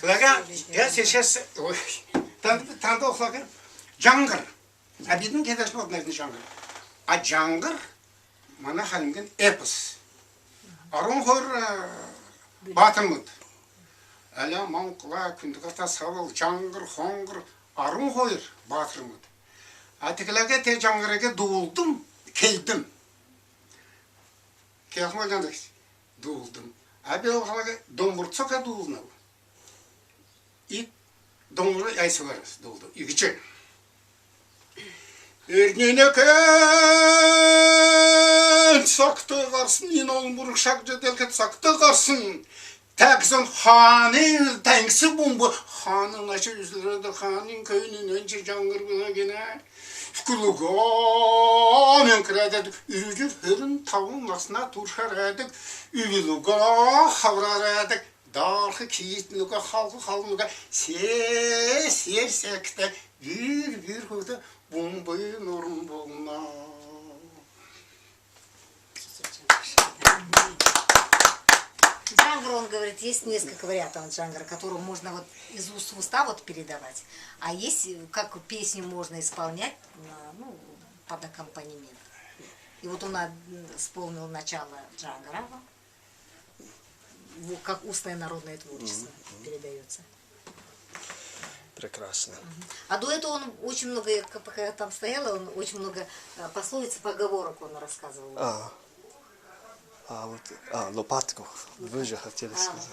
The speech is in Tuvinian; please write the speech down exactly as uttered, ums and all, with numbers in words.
Тилеге, я сейчас, ой, тан-, танда охлага, чаңгыр. А бидин кедеш болдун эрдин чаңгыр. А чаңгыр, мана халимген эпос. Арон хор батырмыт. Аля маңкла, күндү ката савыл, чаңгыр, хоңгыр, арон хойр батырмыт. А тиглеге те чаңгырыгы дуулдум, келдим. Келхим ойландык, дуулдум. А бе охлага домбурцока дуулнал. Ит домуру айсыварыс долду. Игичи. Эрнене кен сакты карсын, ин ол мурукшак жеделге сакты карсын. Таксон хаанын таңсы бумбу хаанын ачы үзүлөрдө хаанын көйнүн өнче жаңгыр булагена. Кулуга мен кырадык үрүжү хөрүн тавын масына туршарадык. Үбүлуга хаврарадык. Даархы киитинуга халгы халынуга сес сес экте бир бир худа бумбы нурун болна. Джангр, он говорит, есть несколько вариантов джангра, которую можно вот из уст в уста вот передавать, а есть, э, как песню можно исполнять на, ну, под аккомпанемент. И вот он м, исполнил начало джангра, вот, как устное народное творчество передается. Прекрасно. А до этого он очень много, я как- пока я там стояла, он очень много э, пословиц и поговорок он рассказывал. А, а вот, а, лопатку. Вы же хотели сказать.